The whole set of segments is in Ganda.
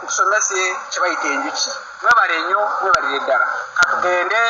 Nkusomese kye bayita enjuki. Mwebale nnyo, mwebalire ddala. Katugende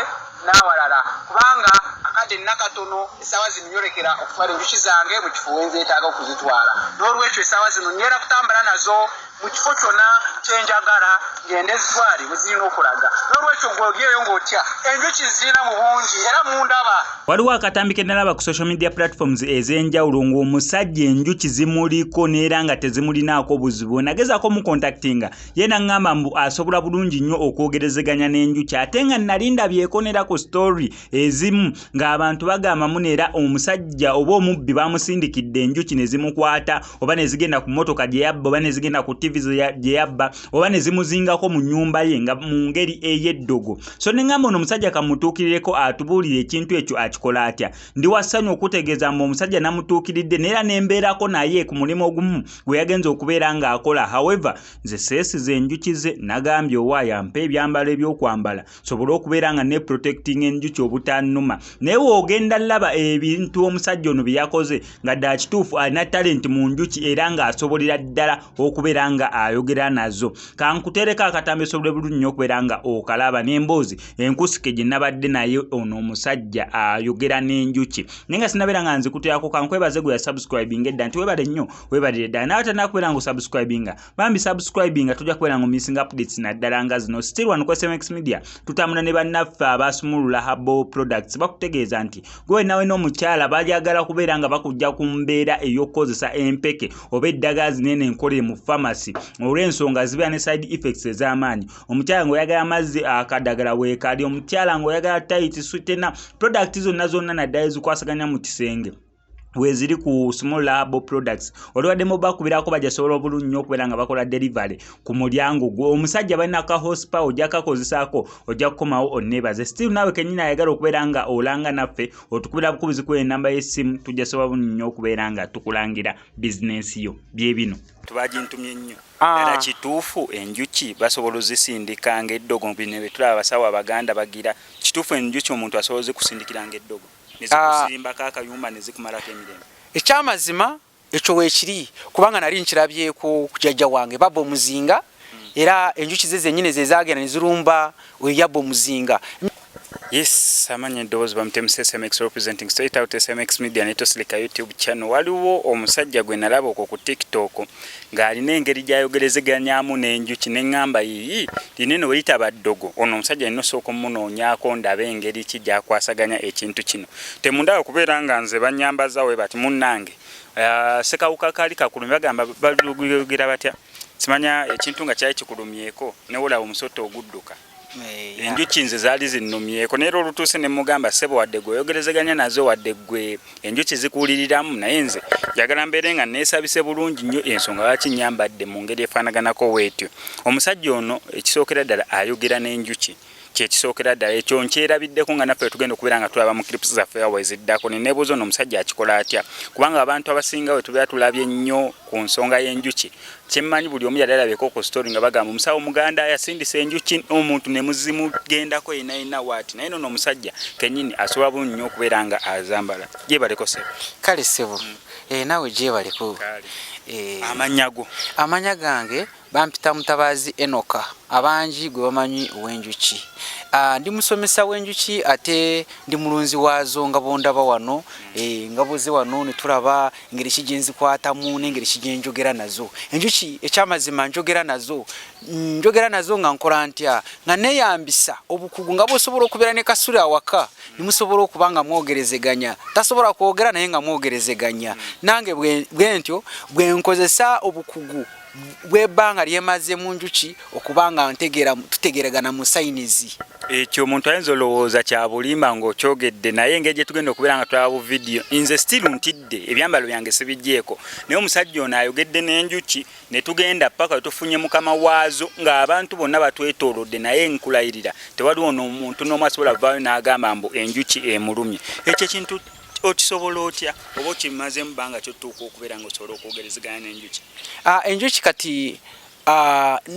n'awalala kubanga akadde nina katono. Essaawa zino nyolekera okutwala enjuki zange mu kifo we nzeetaaga okuzitwala. N'olwekyo essaawa zino ngenda kutambula nazo mu kifo kyonna kye njagala, ngende zitwale we zirina okulaga. N'olwekyo gwe oli eyo ng'otya, enjuki zirina mu bungi era mundaba. Waliwo akatambi ke nalaba ku social media platforms ez'enjawulo ng'omusajja enjuki zimuliko n'era nga tezimulinaako buzibu. Nagezaako mukontaktinga ye n'aŋŋamba mbu asobola bulungi nnyo okwogerezeganya n'enjuki, ate nga nali ndabyeko n'era ku story ezimu ng'abantu bagamba muno era omusajja oba omubbi bamusindikidde enjuki ne zimukwata, oba ne zigenda ku mmotoka gye yabba, oba ne zigenda ku ttivi gye yabba, oba ne zimuzingako mu nnyumba ye nga mu ngeri ey'eddogo. So ne ŋŋamba ono omusajja kamutuukirireko atubuulire ekintu ekyo akikola atya. Ndi wa ssanyu okutegeeza mbu omusajja namutuukiridde neera ne mbeerako naye ku mulimu ogumu gwe yagenze okubeera ng'akola. However, nze seesize enjuki ze, nagambye owaaye ampe ebyambalo ebyokwambala sobole okubeera nga ne protecting enjuki obutannuma. Naye w'ogenda laba ebintu omusajja ono bye yakoze nga ddala kituufu alina talenti mu njuki era ng'asobolera ddala okubeera nga ayogera nazo. Kankuteereko akatambi osobole bulungi nnyo okubeera nga okalaba n'emboozi enkusike gye nabadde naye ono omusajja ayogera n'enjuki. Naye nga sinabeera nga nzikuteerako, kankwebaze gwe yasubscribinga edda nti weebale nnyo, weebalire ddala. Nawe tannaba kubeera nga osubscribinga, bambi subscribinga, tojja kubeera nga omissing updates naddala nga zino. Still wano ku SMX Media tutambula ne bannaffe abasumulula herbal products. Bakutegeeza nti gwe nawe n'omukyala balyagala kubeera nga bakujja ku mbeera ey'okukozesa empeke oba eddagala zinene enkolere mu pharmacy, olw'ensonga zibeera ne side effects ez'amaanyi. Omukyala ng'oyagala amazzi, akadagala weekali. Omukyala ng'oyagala tight sweetener, product zonna zonna naddala ezikwasaganya mu kisenge weziri ku Small Lab Products. Oliwadde mubakubirako, bajasobola obulungi nnyo okubeera nga bakola delivery ku mulyango gwo. Omusajja balina ka horsepower, ojja kakozesaako, ojja kukomawo onneebaze. Still naawe kennyini ayagala okubeera nga olanga naffe, otukubira bukubizi ku enamba y'essimu, tujja sobola bulungi nnyo okubeera nga tukulangira bizinensi yo. Bye bino tubagintumye nnyo. Ddala kituufu enjuki basobola ozisindika ng'eddogo? Bino bye tulaba abasawo Abaganda bagira, kituufu enjuki omuntu asobola ozikusindikira ng'eddogo nezikusimbako akayumba nezikumalako emirembe? Ekyamazima ekyo weekiri, kubanga nali nkirabyeko ku jjajja wange baba omuzinga, era enjuki ze zennyini ze zaagenda ne zirumba oyo yabba omuzinga. Yes, amanya eddoboozi bamutemuse SMX, representing straight out SMX Media ne Tosilika YouTube channel. Waliwo omusajja gwe nalaba okwo ku TikTok ng'alina engeri gy'ayogerezeganyamu n'enjuki, ne ŋŋamba, yiyi, lino eno bwe litaba ddogo, ono omusajja alina osooka omunoonyaako ndabe engeri ki gy'akwasaganya ekintu kino. Temundaba kubeera nga nze bannyambaza we bati munnange. Sekawuka kaali kakulumye, bagamba balugera batya, simanya, ekintu nga kyali kikulumyeko newolaba omusota ogudduka. Enjuki nze zaali zinnumyeko, naye era olutuuse ne mugamba, ssebo, wadde gwe oyogerezeganya nazo, wadde gwe enjuki zikuwuliriramu, naye nze njagala mbeere nga neesabise bulungi nnyo. Ensonga lwaki nyambadde mu ngeri efaanaganako weetyo, omusajja ono ekisookera ddala ayogera n'enjuki, kyekisookera ddala. Ekyo nkyerabiddeko nga naffe tugenda okubeera nga tulaba mu clips zaffe awo eziddako, neneebuuza ono omusajja akikola atya, kubanga abantu abasinga we tubeera tulabye nnyo ku nsonga y'enjuki, kyemmanyi buli omu yali alabyeko ku story nga bagamba omusawo Muganda yasindisa enjuki omuntu ne muzimugendako yena yena waati. Naye nono omusajja kennyini asobola bulungi nnyo okubeera nga azambala. Gyebaleko, ssebo. Kale ssebo. Naawe gyebaleko. Amannya go? Amanya gange bampita Mutabazi Enoka, abangi gwe bamanyi ow'enjuki. Ndi musomesa w'enjuki ate ndi mulunzi waazo nga bondaba wano, nga buze wano ne tulaba engeri ki gye nzikwatamu n'engeri ki gye njogera nazo. Enjuki ekyamazima njogera nazo, njogera nazo nga nkola ntya? Nga neeyambisa obukugu nga bw'osobola okubeera ne kasule awaka ne musobola okuba nga mwogerezeganya. Tasobola kwogera naye nga mwogerezeganya. Nange bwe ntyo bwe nkozesa obukugu bw'ebbanga lyemaze mu njuki okuba nga ntegeera, tutegeeragana mu signs. Ekyo omuntu ayinza olowooza kya bulimba ng'okyogedde, naye engeri gye tugenda okubeera nga tulaba bu vidiyo, nze still ntidde, ebyambalo byange sibiggyeko, naye omusajja ono ayogedde n'enjuki ne tugenda paka we tufunye mukama waazo ng'abantu bonna batwetoolodde, naye nkulayirira tewaliwo n'omuntu n'omu asobola vaayo n'agamba mbu enjuki emulumye. Ekyo ekintu okisobola otya, oba okimazeemu bbanga kyotuuka okubeera nga osobola okwogerezeganya n'enjuki? Enjuki kati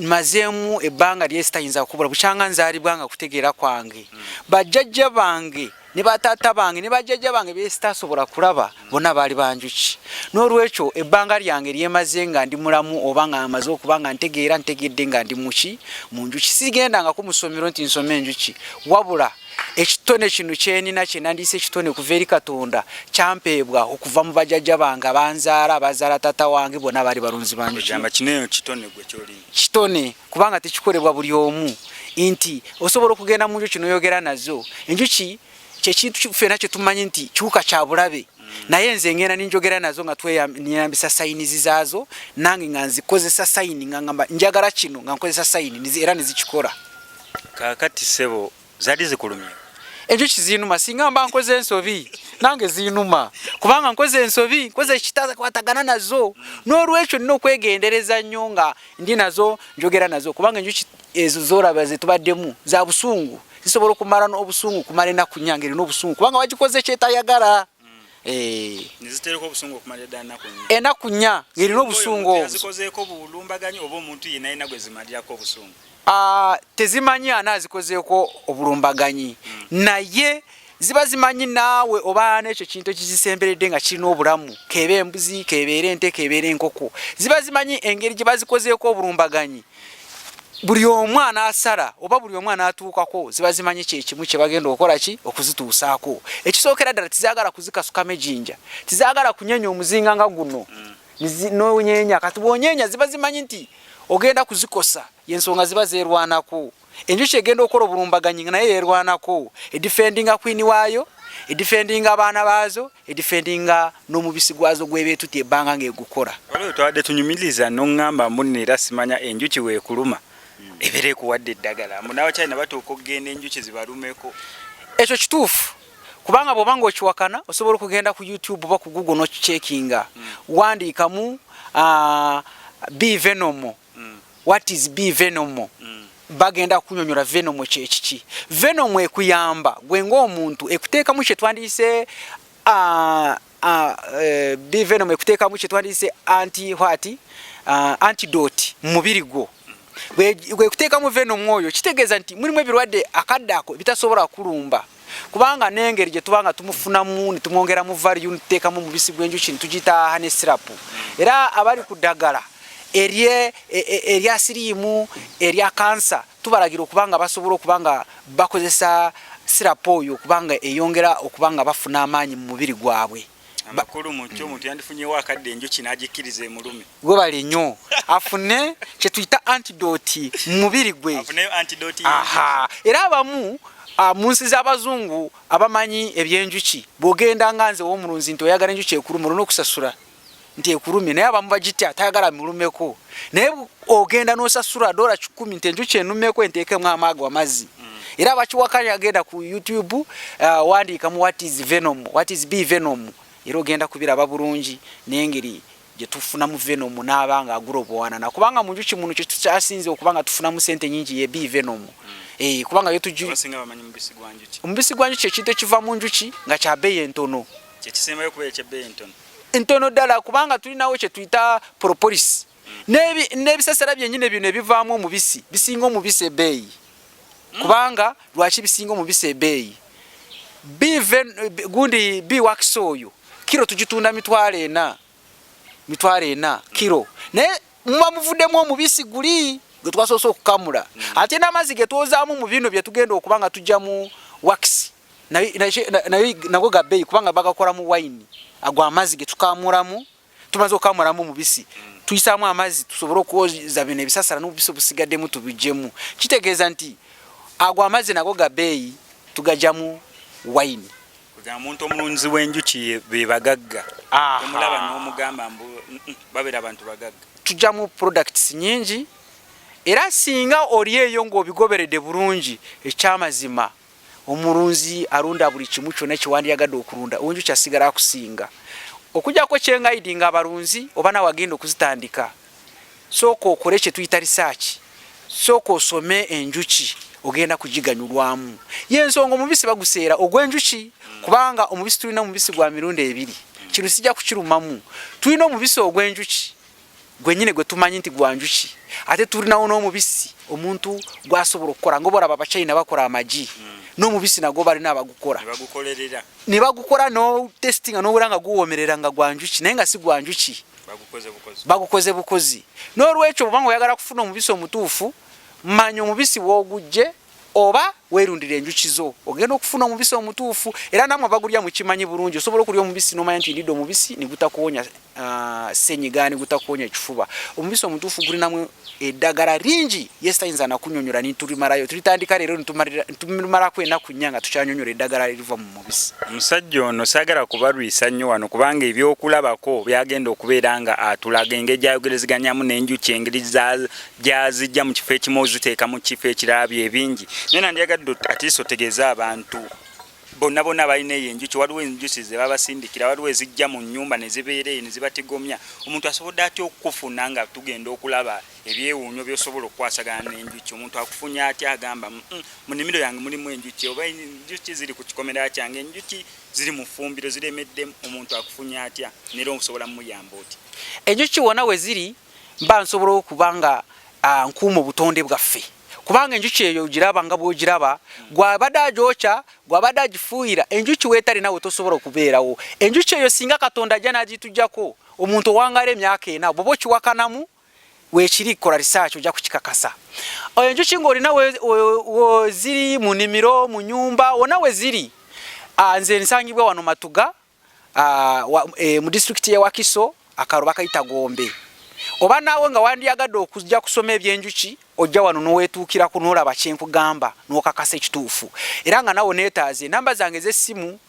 mazeemu ebbanga lyesitayinza kubula bukyanga nzaalibwa nga kutegeera kwange. Bajjajja bange Ne bataata bange ne bajjajja bange besitasobola kulaba bonna baali banjuki. N'olwekyo ebbanga lyange lyemaze nga ndi mulamu oba nga maze okuba nga ntegeera, ntegedde nga ndi muki mu njuki. Sigendangako mu ssomero nti nsome enjuki, wabula ekitone kino kyenina kyenandiise ekitone kuva eri Katonda kyampeebwa okuva mu bajjajja bange abanzaala, abazaala taata wange, bonna baali balunzi banjuki. Kitone kubanga tekikolebwa buli omu nti osobola okugenda mu njuki noyogera nazo. Enjuki kyekintu ffena kyetumanyi nti kiwuka kya bulabe, naye nze ngenda ninjogera nazo nga tweyambisa sayinizi zaazo, nange nga nzikozesa sayini nga ngamba njagala kino nga nkozesa sayini era nezikikola. Kaakati ssebo, zaali zikulumye? Enjuki zinuma. Singa mba nkoze ensobi nange zinuma, kubanga nkoze ensobi, nkoze ekitakwatagana nazo. N'olwekyo nina okwegendereza nnyo nga ndi nazo, njogera nazo, kubanga enjuki ezo zolaba zetubaddemu za busungu, zisobola okumala n'obusungu kumala ennaku nnya ng'erina obusungu kubanga wagikoze kyetayagala. Eh. Nezitereka obusungu okumala ddala ennaku nnya? Ennaku 4 ng'erina obusungu obwo. Yazikozeeko bulumbaganyi oba omuntu yenna yenna gwe zimalirako obusungu? Ah, tezimanyi ana azikozeeko obulumbaganyi, naye ziba zimanyi naawe oba n'ekyo kintu ekizisemberedde nga kirina obulamu, keebe embuzi, kebeere ente, kebeere enkoko, ziba zimanyi engeri gye bazikozeeko obulumbaganyi. Buli omu anaasala oba buli omu anaatuukako, ziba zimanyi kyekimu kye bagenda okukola ki okuzituusaako. Ekisookera ddala, tizaagala kuzikasukamu ejjinja, tizaagala kunyenya omuzinga nga guno nonyeenya. Kati bwonyeenya ziba zimanyi nti ogenda kuzikosa, yensonga ziba zeerwanako. Enjuki egenda okukola obulumbaganyi nga naye yeerwanako, edifendinga kwini waayo, edifendinga abaana baazo, edifendinga n'omubisi gwazo gwebeetuta ebbanga ng'egukola. Waliwo twabadde tunyumiriza n'oŋŋamba munno era simanya enjuki weekuluma ebeera ekuwadde eddagala, mbu n'abakyalina batuuka okugenda enjuki zibalumeko. Ekyo kituufu, kubanga bw'oba ng'okiwakana osobola okugenda ku YouTube oba ku Google n'okicekinga, wandiikamu bee venom, what is bee venom, bagenda kunyonyola venom kyekiki. Venom ekuyamba gwe ng'omuntu, ekuteekamu kyetwandiyise bee venom ekuteekamu kyetwandiyise anti what antidote mu mubiri gwo. Bwekuteekamu venom oyo, kitegeeza nti mulimu ebirwadde akadde ako bitasobola kulumba, kubanga n'engeri gye tuba nga tumufunamu netumwongeramu value, nituteekamu omubisi gw'enjuki netugiyita honey syrup. Era abali ku ddagala erya siriimu, erya kansa, tubalagira okuba nga basobola okuba nga bakozesa syrup oyo, okubanga eyongera okuba nga bafuna amaanyi mu mubiri gwabwe. Amakulu mukyo omuntu yandifunyewo akadde enjuki n'agikkiriza emulume. Gwebale nnyo, afune kyetuyita antidote mu mubiri gwe. Afuneyo antidote. Aha, era abamu mu nsi z'abazungu abamanyi ebyenjuki, bw'ogenda nga nze ow'omulunzi nti oyagala enjuki ekuluma, olina okusasula nti ekulumye, naye abamu bagitya, tayagala mulumeko, naye ogenda n'osasula $100 nti enjuki enumeko enteekemu amaago amazzi. Era abakiwakanya agenda ku YouTube, wandiikamu what is venom, what is bee venom, era ogenda kubiraba bulungi n'engeri gye tufunamu venom n'aba nga agula obuwanana, kubanga mu njuki muno kyetukyasinze okuba nga tufunamu sente nyingi ye bee venom. Kubanga yo tugi Abasinga bamanyi mubisi gwa njuki. Omubisi gwa njuki ekintu ekiva mu njuki nga kya bbeeyi entono. Kyekisembayo okubeera ekyebbeeyi entono. Ntono ddala, kubanga tulinawo kye tuyita propolis n'ebisasala byennyini bino ebivaamu omubisi bisinga omubisi ebbeeyi. Kubanga lwaki bisinga omubisi ebbeeyi? Gundi bee wax oyo kiro tugitunda 400,000, 400,000 kiro, naye muba muvuddemu omubisi guli gwe twasoose okukamula, ate n'amazzi ge twozaamu mu bino bye tugenda okuba nga tujjamu wax nayo nago ga bbeeyi, kubanga bagakola mu wine. Ago amazzi ge tukamulamu, tumaze okukamulamu omubisi, tuyisaamu amazzi tusobole okwoza bino ebisasala n'obubisi obusigaddemu tubuggyemu. Kitegeeza nti ago amazzi nago ga bbeeyi, tugajjamu wine. Kugamba omuntu omulunzi w'enjuki be bagagga, omulaba n'omugamba mbu babeera abantu bagagga. Tujjamu products nyingi, era singa oli eyo ng'obigoberedde bulungi, ekyamazima omulunzi alunda buli kimu kyonna kyewandiyagadde okulunda, ow'enjuki asigala akusinga. Okujjako kyengayidinga abalunzi oba nawe agenda okuzitandika, sooka okole kye tuyita research, sooka osome enjuki ogenda kugiganyulwamu. Yensonga omubisi baguseera ogw'enjuki, kubanga omubisi tulina omubisi gwa mirundi ebiri, kino sijja kukirumamu. Tulina omubisi ogw'enjuki gwenyine gwe tumanyi nti gwa njuki, ate tulinawo n'omubisi omuntu gwasobola okukola nga obalaba Abachina bakola amagi. N'omubisi nagwo balina abagukola ne bagukola notestinga nowera nga guwomerera nga gwa njuki, naye nga si gwa njuki, bagukoze bukozi. N'olwekyo bwobanga oyagala kufuna omubisi omutuufu, manya omubisi w'ogujje oba weerundira enjuki zo, ogenda okufuna omubisi omutuufu. Era namwe abagulya mukimanyi bulungi, osobola okulya omubisi nomanya nti ndidde omubisi nigutakuwonya senyiga, nigutakuwonya ekifuba. Omubisi omutuufu gulinamu eddagala lingi, yes, tayinza nakunyonyola nitulimalayo. Tulitandika leero nitulimalako enaku 4 nga tukyanyonyola eddagala eriva mu mubisi. Omusajja ono saagala kubalwisa nnyo wano, kubanga ebyokulabako byagenda okubeera nga atulaga engeri gyayogerezeganyamu n'enjuki, engeri gyazijja mu kifo ekimu oziteeka mu kifo ekirala, byebingi. Naye nandyagadde atiisa otegeeze abantu bonna bonna balina eyo enjuki. Waliwo enjuki ze babasindikira, waliwo ezijja mu nnyumba ne zibeera eyo ne zibatigomya. Omuntu asobodde atya okukufuna nga tugenda okulaba ebyewuunyo by'osobola okukwasagana n'enjuki? Omuntu akufunya atya agamba, mu nnimiro yange mulimu enjuki, oba enjuki ziri ku kikomera kyange, enjuki ziri mu ffumbiro ziremeddemu? Omuntu akufunya atya neera osobola mumuyamba oti? Enjuki wonna we ziri mba nsobola okuba nga nkuuma obutonde bwaffe, kubanga enjuki eyo ogiraba nga bwogiraba, gwabadde agyokya, gwabadde agifuuyira. Enjuki weetali nawe tosobola okubeerawo. Enjuki eyo singa Katonda ajja n'agitujjako, omuntu owangaala emyaka 4. Bw'oba okiwakanamu, weekiri kola research, ojja kukikakasa. Enjuki ng'olina weziri mu nnimiro, mu nyumba, wonna we ziri. Nze nsangibwa wano Matuga, mu disitulikiti y'e Wakiso, akalo bakayita Gombe. Oba naawe nga wandyagadde okujja kusoma ebyenjuki, ojja wano noweetuukirako n'olaba kyenkugamba n'okakasa ekituufu. Era nga nawe neetaaze enamba zange ez'essimu,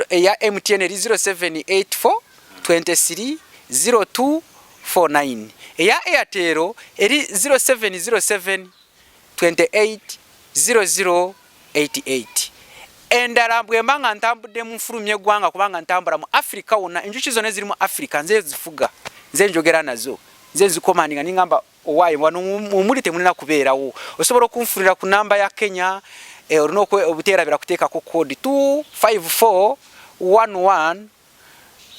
eya MTN eri 0784 23 0249, eya Airtel eri 0707 28 0088. Endala bwemba nga ntambudde mu nfulumya eggwanga, kubanga ntambula mu Afirika wonna, enjuki zonna eziri mu Afirika nze zifuga, nze njogera nazo, nze nzikomandinga ningamba, "Owaaye, wano omuli temulina kubeerawo." Osobola okunfunira ku namba ya Kenya, olina obuteerabira kuteekako code 254 11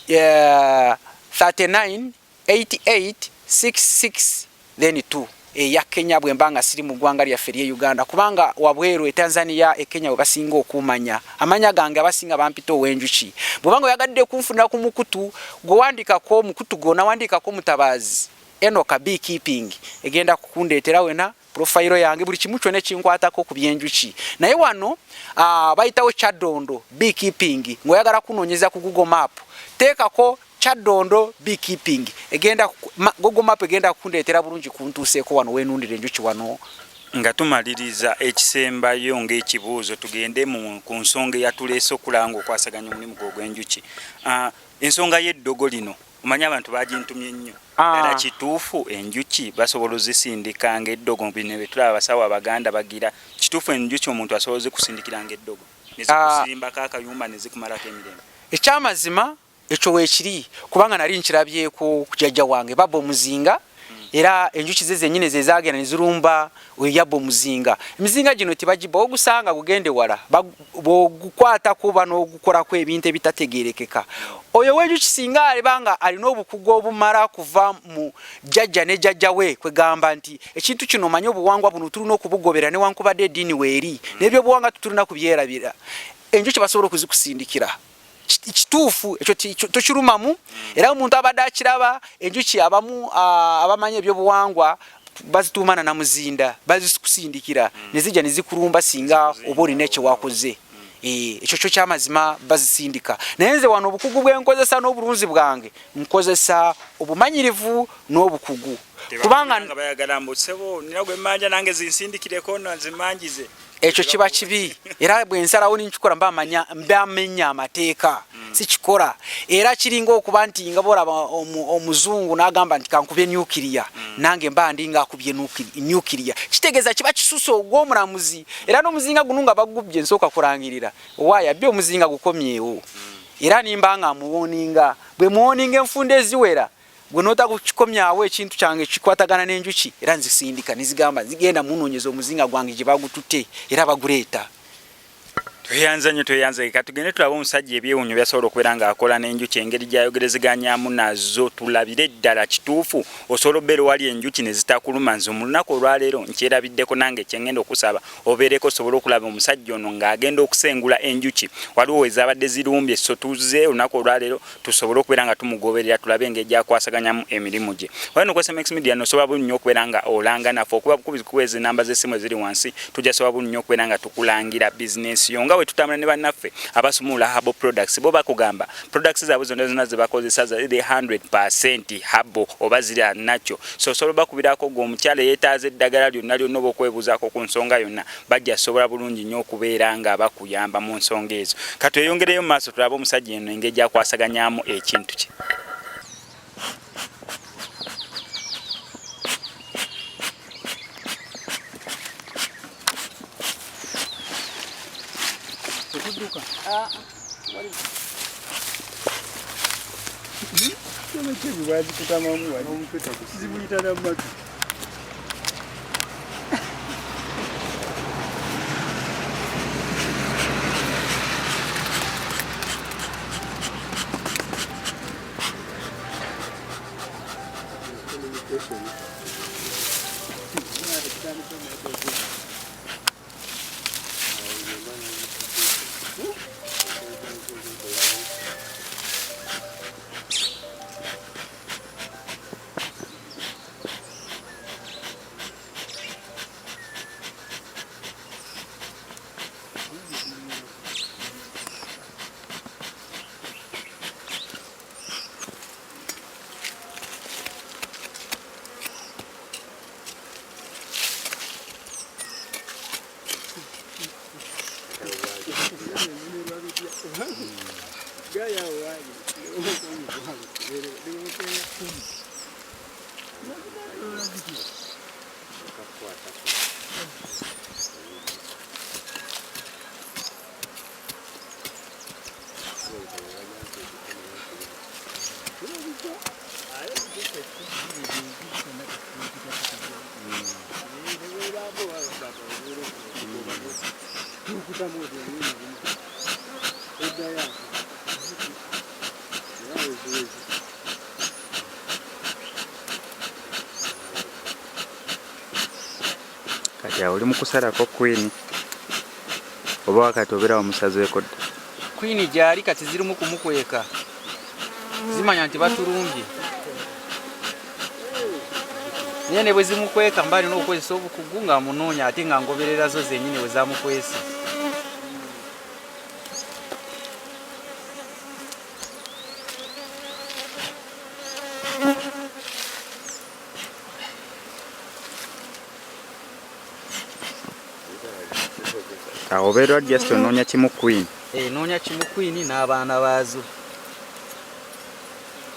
39 88 66 then 2, eya Kenya, bwe mba nga siri mu ggwanga lyaffe erye Uganda, kubanga wabweru e Tanzania, e Kenya we basinga okumanya amanya gange, abasinga bampita ow'enjuki. Bw'obanga oyagadde kunfunira ku mukutu gwewandikako, omukutu gwona wandikako Mutabaazi Enoka Beekeeping, egenda kukundeetera wena profile yange, buli kimu kyonna ekinkwatako ku byenjuki. Naye wano bayitawo Kyaddondo Beekeeping. Ng'oyagala kunoonyeza ku Google Map, teekako Kyaddondo Beekeeping, egenda Google Map egenda kukundeetera bulungi kuntuuseeko wano weenundira enjuki wano. Nga tumaliriza, ekisembayo ng'ekibuuzo, tugende ku nsonga eyatuleese okulaba ng'okwasaganya omulimu gwe ogw'enjuki, ensonga y'eddogo lino. Omanyi abantu bagintumye nnyo. Ddala kituufu enjuki basobola ozisindika ng'eddogo? Bino bye tulaba abasawo abaganda bagira, kituufu enjuki omuntu asobola ozikusindikira ng'eddogo ne zikusimbako akayumba ne zikumalako emirembe? Ekyamazima ekyo weekiri, kubanga nali nkirabyeko ku jjajja wange babba omuzinga, era enjuki ze zennyini ze zaagenda ne zirumba oyo yabba omuzinga. Emizinga gino tebagibba, ogusanga gugende wala, bw'ogukwatako oba n'ogukolako ebintu ebitategeerekeka. Oyo w'enjuki singa aliba nga alina obukugu obumala kuva mu jjajja ne jjajja we, kwegamba nti ekintu kino omanyi obuwangwa buno tulina okubugobera, newankubadde eddiini weeri, n'ebyobuwangwa tetulina kubyerabira, enjuki basobola okuzikusindikira. Kituufu ekyo, tokirumamu. Era omuntu abadde akiraba enjuki, abamu abamanyi ebyobuwangwa bazituumana namuzinda, bazikusindikira nezijja nezikulumba singa oba olina ekyewakoze. Ekyo kyo kyamazima, bazisindika. Naye nze wano obukugu bwenkozesa n'obulunzi bwange, nkozesa obumanyirivu n'obukugu, kubanga nga bayagala mbu, "Ssebo, nina gwe mmanja nange zinsindikireko no nzimanjize." Ekyo kiba kibi. Era bwe nsalawo ninkikola, mba manya mbamenya amateeka, sikikola. Era kiringa okuba nti nga bwolaba omuzungu n'agamba nti kankubye nuclear, nange mba ndi nga akubye nuclear, kitegeeza kiba kisusa ogw'omulamuzi. Era n'omuzinga guno nga bagubye, nsooka kulangirira, "Owaaya bbi omuzinga gukomyewo." Era nimba nga muwoninga, bwe muwoninga enfunda eziwera, gwe notakukikomyawo ekintu kyange kikwatagana n'enjuki, era nzisindika nizigamba zigenda munoonyeza omuzinga gwange gye bagutute, era baguleeta. Tweyanza nnyo, tweyanza. Katugende tulabe omusajja ebyewuunyo byasobola okubeera ng'akola n'enjuki, engeri gy'ayogerezeganyamu nazo, tulabire ddala kituufu osobola obeera owali enjuki ne zitakuluma. Nze mu lunaku olwaleero nkyerabiddeko nange. Kyengenda okusaba obeereko osobole okulaba omusajja ono ng'agenda okusengula enjuki, waliwo we zaabadde zirumbye. So tuzze olunaku olwaleero tusobole okubeera nga tumugoberera, tulabe engeri gyakwasaganyamu emirimu gye. Wano ku SMX Media nosobola bulungi nnyo okubeera nga olanga naffe okuba bukubi kuweza enamba z'essimu eziri wansi. Tujja sobola bulungi nnyo okubeera nga tukulangira bizinensi yo nga bwe tutambula ne bannaffe abasumulula herbal products. Bo bakugamba products zaabwe zonna zonna ze bakozesa ziri 100% herbal oba ziri nakyo. So osobola bakubirako gwe omukyala eyeetaaza eddagala lyonna lyonna oba okwebuuzaako ku nsonga yonna, bajja sobola bulungi nnyo okubeera nga bakuyamba mu nsonga ezo. Katweyongereyo mu maaso tulabe omusajja eno engeri gyakwasaganyamu ekintu kye. Kati awo oli mu kusalako queen oba wakati obeera wamusazeeko dda? Queen gyali, kati zirimu kumukweka, zimanya nti batulumbye, naye ne bwe zimukweka mba alina okukozesa obukugu ng'amunoonya, ate nga ngoberera zo zennyini we zamukwese. Awo obeera just onoonya kimu, queen? Eh, noonya kimu, queen n'abaana baazo.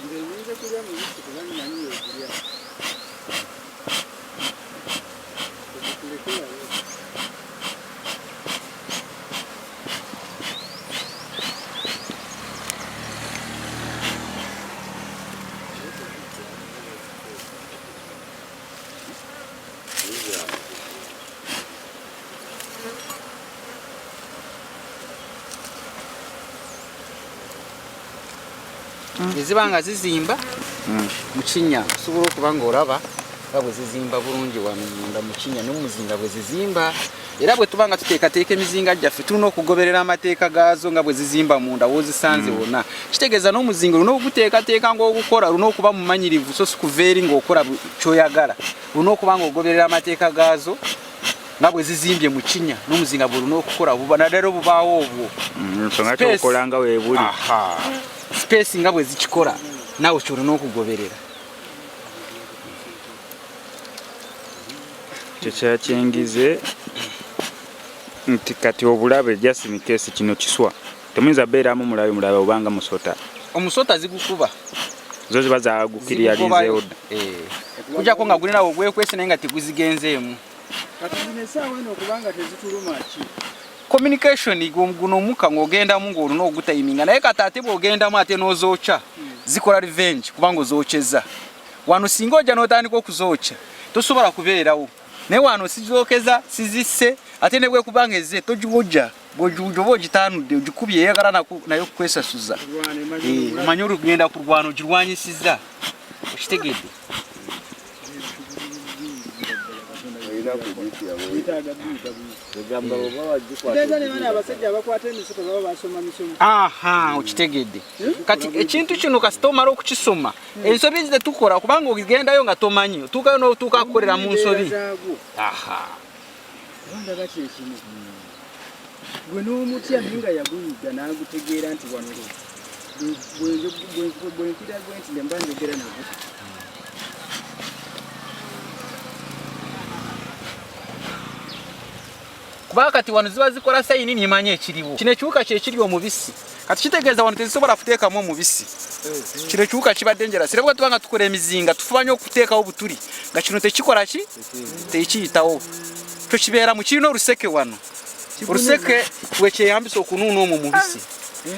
Nze nyinza kulya mubisi kubanga manyi wekulya. Tekulekerayo. Eziba nga zizimba mu kinnya, osobola okuba nga olaba nga bwe zizimba bulungi wano munda mu kinnya n'omuzinga bwe zizimba. Era bwe tuba nga tuteekateeka emizinga gyaffe, tulina okugoberera amateeka gaazo nga bwe zizimba munda w'ozisanze wonna. Kitegeeza n'omuzinga olina oguteekateeka ng'ogukola, olina okuba mumanyirivu, so si kuva eri ng'okola ky'oyagala. Olina okuba ng'ogoberera amateeka gaazo nga bwe zizimbye mu kinnya n'omuzinga bwe olina okukola naddala obubaawo obwo. Nsonga kyokola nga weebuli. Aha. Space nga bwe zikikola, naawe kyolina okugoberera. Kyekyakingize nti kati obulabe, just in case, kino kiswa temuyinza beeramu mulabe mulabe obanga musota? Omusota zigukuba. Zo ziba zagukiriyalizeewo dda. Eh. Kujjako nga gulinawo ogwekwese naye nga teguzigenzeemu. Kati zino essaawa eno okubanga tezituluma ki? Communication, guno omukka ng'ogendamu ng'olina ogutayiminga, naye kati ate bw'ogendamu ate n'ozookya, zikola revenge kubanga ozokyeza. Wano singa ojja n'otandika okuzookya, tosobola kubeerawo, naye wano sizookeza, sizisse, ate ne bwekuba nga ezze togiwojja. Bw'oba ogitaanudde ogikubye eyagala nayo kukwesasuza. Omanyi olugenda kulwana ogirwanyisizza. Okitegedde? Aha, okitegedde. Kati ekintu kino kasita omala okukisoma, ensobi zetukola kubanga ogendayo nga tomanyi, otuukayo n'otuuka kukolera mu nsobi. Aha. Ndaba kyekimu gwe n'omutya naye nga yaguyiga n'agutegeera nti wano bwenkira gwe nti mba njogera nagwo. Kuba kati wano ziba zikola sayini nimanya ekiriwo. Kino ekiwuka kyekiri omubisi. Kati kitegeeza wano tezisobola kuteekamu omubisi. Kino ekiwuka kiba dangerous. Era bwe tuba nga tukola emizinga tufuba nnyo okuteekawo obutuli nga kino tekikola ki? Tekiyitawo. Kyo kibeera mu kirina oluseke wano. Oluseke lwe kyeyambisa okunuuna omwo mubisi.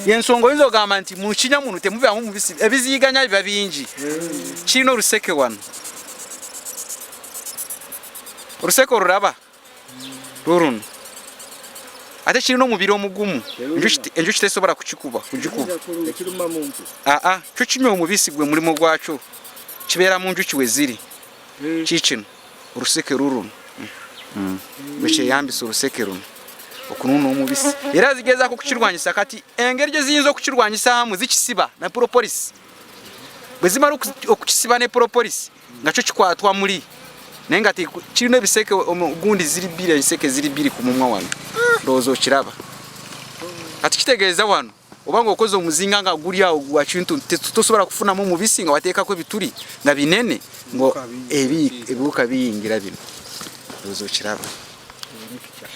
Yensonga oyinza ogamba nti mu kinya muno temuvaamu mubisi, ebiziyiganya biba bingi. Kirina oluseke wano. Oluseke olulaba? Luruno. Ate kirina omubiri omugumu. Enjuki tesobola kukikuba, kugikuba. Aa, kyo kinywa omubisi gwe mulimu gwakyo. Kibeera mu njuki we ziri. Kiikino oluseke luruno. Bwe kyeyambisa oluseke luno okunuuna omubisi. Era zigezaako okukirwanyisa. Kati engeri gye ziyinza okukirwanyisaamu zikisiba na propolis. Bwe zimala okukisiba ne propolis nga kyo kikwatwa muli naye nga kirina ebiseke gundi ziri bbiri, ebiseke ziri bbiri ku mumwa wano. Ndowooza okiraba. Kati kitegeeza wano oba ng'okoze omuzinga nga guli awo gwa kintu tosobola kufunamu mubisi nga wateekako ebituli nga binene nga ebiwuka biyingira bino. Ndowooza okiraba.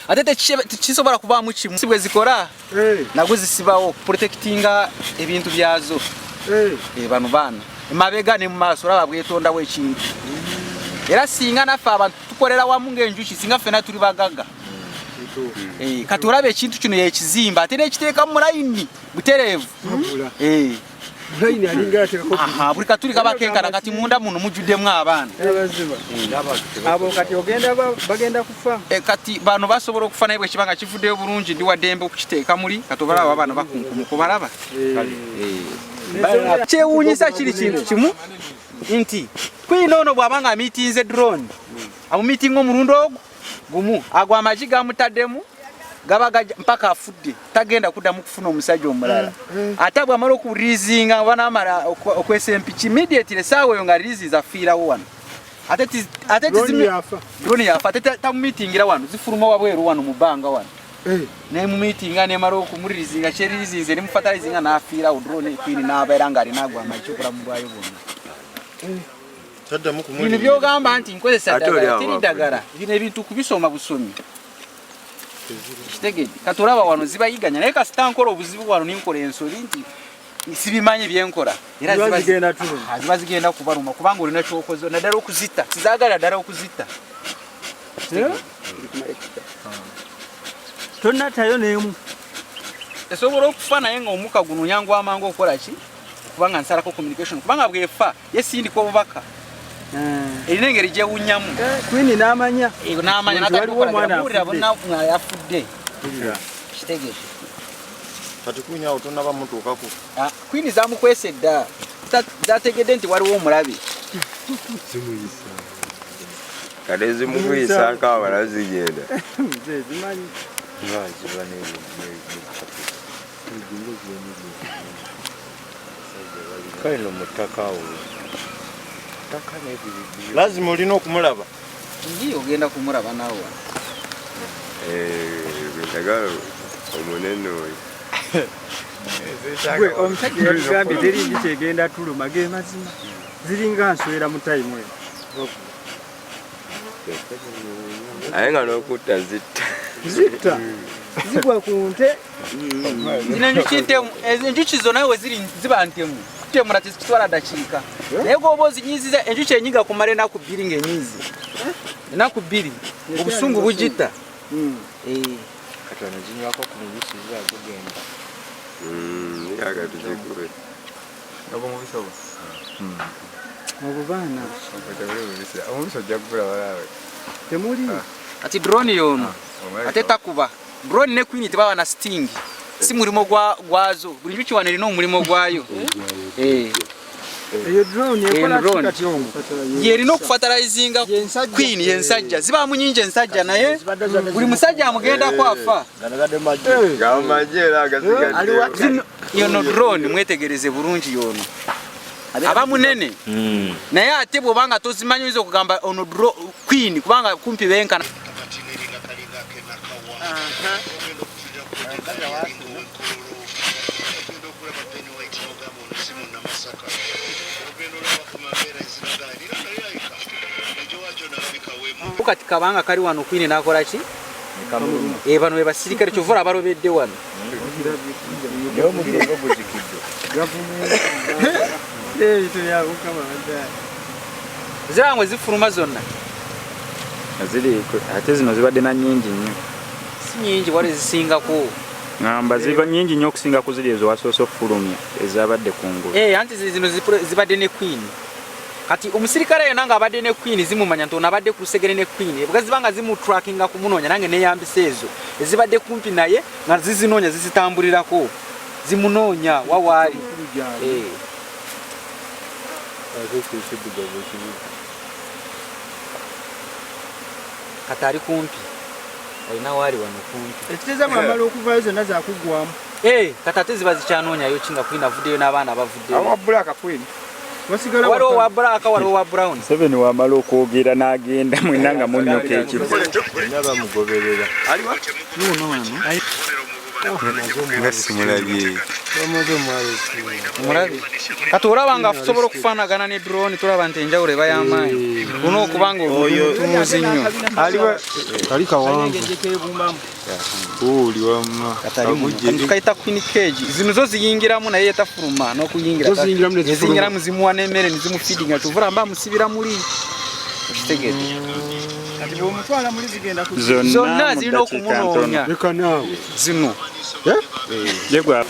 Ate tekisobola kubaamu kimu. Si bwe zikola nagwo zisibawo protectinga ebintu byazo. Bano baana emabega ne mu maaso olaba bwetondawo ekintu. Era singa naffe abantu tukolera wamu ng'enjuki, singa ffenna tuli bagagga. Kati olaba ekintu kino yekizimba ate n'ekiteeka mu layini butereevu. Buli katuli kaba kenkana kati munda muno mujjuddemu abaana. Abo kati ogenda bagenda kufa. Kati bano basobola okufa naye bwe kiba nga kivuddeyo bulungi ndi wa ddembe okukiteeka muli. Kati obalaba bano bakunkumuka obalaba. Kyewuunyisa kiri kintu kimu nti Queen ono bw'aba nga amiitinze drone, amumiitinga omulundi ogwo gumu, ago amagi gamutaddemu gaba mpaka afudde, tagenda kuddamu kufuna omusajja omulala. Ate bw'amala okuriizinga oba n'amala okwesa empiki immediately essaawa eyo nga riizinze afiirawo wano. Ate drone yafa, ate tamumiitingira wano, zifuluma wabweru wano mu bbanga wano. Nemumiitinga nemala okumuririzinga kyeririzinze nemufatalizinga n'afiirawo drone Queen n'abeera ng'alina ago amagi obulamu bwayo bwonna. Bino by'ogamba nti nkozesa ddagala teri ddagala, bino ebintu kubisoma busomi. Kitegedde? Kati olaba wano zibayiganya naye kasita nkola obuzibu wano ninkola ensobi nti sibimanyi byenkola era ziba zigenda kubaluma kubanga olina kyokoze naddala okuzitta, sizaagala ddala okuzitta. Tonnattayo n'emu. Esobola okufa naye nga omukka guno nyangu amangu okukola ki? Kubanga nsalako communication kubanga bw'efa ye sindika obubaka. Erina engeri gyewunyamu. Queen n'amanya. N'amanya n'atandika bonna nga yafudde. Kitegedde. Kati Queen awo tonnaba mutuukako. Queen zamukwese dda. Zategedde nti waliwo omulabe. Zimuyisa. Kale zimukuyisa nk'abala zigenda. Zimanyi. Ziba kale no mu ttaka awo. Ttaka n'ebiribiri. Lazima olina okumulaba. Ngi ogenda kumulaba naawe. Njagala omunene oyo. Gwe omusajja yatugambye teri njuki egenda tuluma ge mazima. Ziringa nswera mu tayimu eyo. Naye nga n'okutta zitta. Zitta. Zigwa ku nte. Zino enjuki ntemu, enjuki zonna we ziri ziba ntemu. Kutemula tezikitwala ddakiika. Naye gw'oba ozinyiiziza enjuki enyiga kumala ennaku bbiri ng'enyiize. Ennaku bbiri obusungu bugitta. Kati wano zinywako ku mubisi ziba zigenda. Yaga tuzikube. Obwo mubisi obwo? Obwo baana. Omubisi ojja kugula balaawe. Temuli. Kati drone y'ono ate takuba. Drone ne queen tebaba na sting. Si mulimo gwazo. Buli njuki wano erina omulimu gwayo. Eyo drone ekola Drone. kati ongo. Yerina okufatalizinga queen yensajja. Zibaamu nyingi ensajja naye buli musajja amugendako afa. Yono drone mwetegereze bulungi yono. Aba munene. Naye ate bw'obanga tozimanyi oyinza okugamba ono queen kubanga kumpi benkana. Kati kabanga kali wano queen n'akola ki? Bano be basirikale kyova olaba balobedde wano. Zirangwe zifuluma zonna. Ziri ate zino zibadde na nnyingi nnyo. Si nnyingi wali zisingako. Ngamba ziba nnyingi nnyo okusinga ku ziri ezo wasoose okufulumya ezabadde ku ngulu. Anti zino zibadde ne queen. Kati omusirikale yonna ng'abadde ne queen zimumanya nti ono abadde ku lusegere ne queen. Bwe ziba nga zimutrackinga kumunoonya nange neeyambisa ezo ezibadde kumpi naye nga zizinoonya zizitambulirako. Zimunoonya wa waali. Kati ali kumpi. Alina waali wano kumpi. Ekitegeeza mwamala okuvaayo zonna zakuggwamu. Kati ate ziba zikyanoonyayo ki nga queen avuddeyo n'abaana bavuddeyo. Awa black queen. Waliwo wa black, waliwo wa brown. Seven wamala okwogera n'agenda mwenna nga munnyoka ekifo. Bamugoberera. Nga simulabye. Mulabi. Kati olaba nga tusobola okufaanagana ne drone tulaba nti enjawulo eba y'amaanyi. Luno okubanga omutunuzi nnyo. Ali kawanvu. Oli wamma. Tukayita queen cage. Zino zo ziyingiramu naye tafuluma n'okuyingira. Zo ziyingiramu ne zifuluma. Ziyingiramu zimuwa n'emmere ne zimufeedinga. Tuvula mba musibira muli. Okitegedde. Kati bw'omutwala muli zigenda ku Zonna zirina okumunoonya. Leka naawe. Zino. Yegwa.